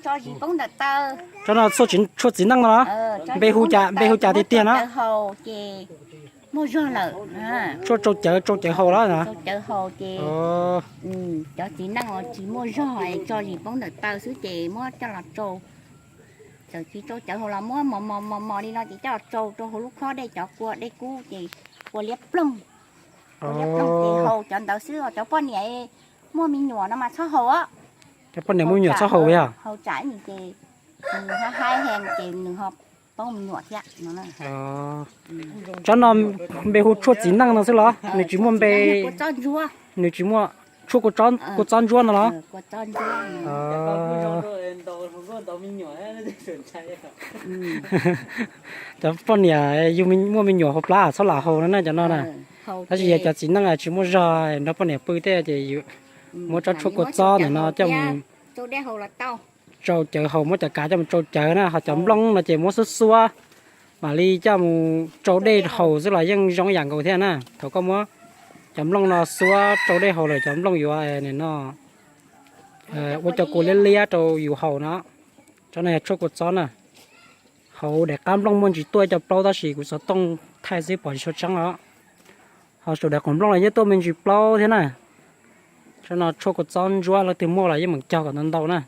Tso zis poob ntawm taw. Tsob no tshuaj txiv neej no los? Npe hu cas, npe hu cas tiag tiag no? Ces muaj zog lawm. Tshuaj tsau cawv, tsau cawv haus los? Tsau cawv haus ces cov txiv neej tsis muaj zog, tso zis poob ntawm taw xwb ces muab coj los tsau. Txawm tsis tsau cawv haus los muab mos mos mos mos li no ces coj los tsau rau hauv lub khob dej, cov kua dej kub ces kua liab ploog. Kua liab ploog ces haus cov ntawd xwb, cov poj niam muaj me nyuam no mas txhob haus os. Cov poj niam muaj me nyuam txhob haus yog? Haus tsam ces nws haib haib heev ces nws ho poob me nyuam thiab no. Tsob no npe hu tshuaj txiv neej no xwb los? Nws tsis muaj npe, nws tsis muaj, tshuaj kua txob ntsuab no los? Cov poj niam yug muaj me nyuam hauv plab txhob lam haus no na cov no na. Tab sis yog cov txiv neej tsis muaj zog nrog poj niam pw tej ces muab tsob tshuaj kua txob ntawm no coj mus tsau cawv haus, muab cov kav coj mus tsau cawv na, ho cov nplooj no ces muab xuab xuab mam li coj mus tsau dej haus xwb los yeej zoo yam nkaus thiab na. Thaum koj muab cov nplooj no xuab tsau dej haus lawm cov nplooj yuav no ua cov kua liab liab rau yus haus no. Tsob no yog tshuaj kua txob na. Hauv daim qab nplooj muaj ntsis tuaj cov plaub tab sis kuv xov tooj thaij xwb pom tsis tshua tseeb os. Ho saum daim qhov nplooj los yeej tuaj me ntsis plaub thiab na. Tsob no tshuaj kua txob ntsuab, leej twg muaj los yeej meem cog kom ntau ntau na.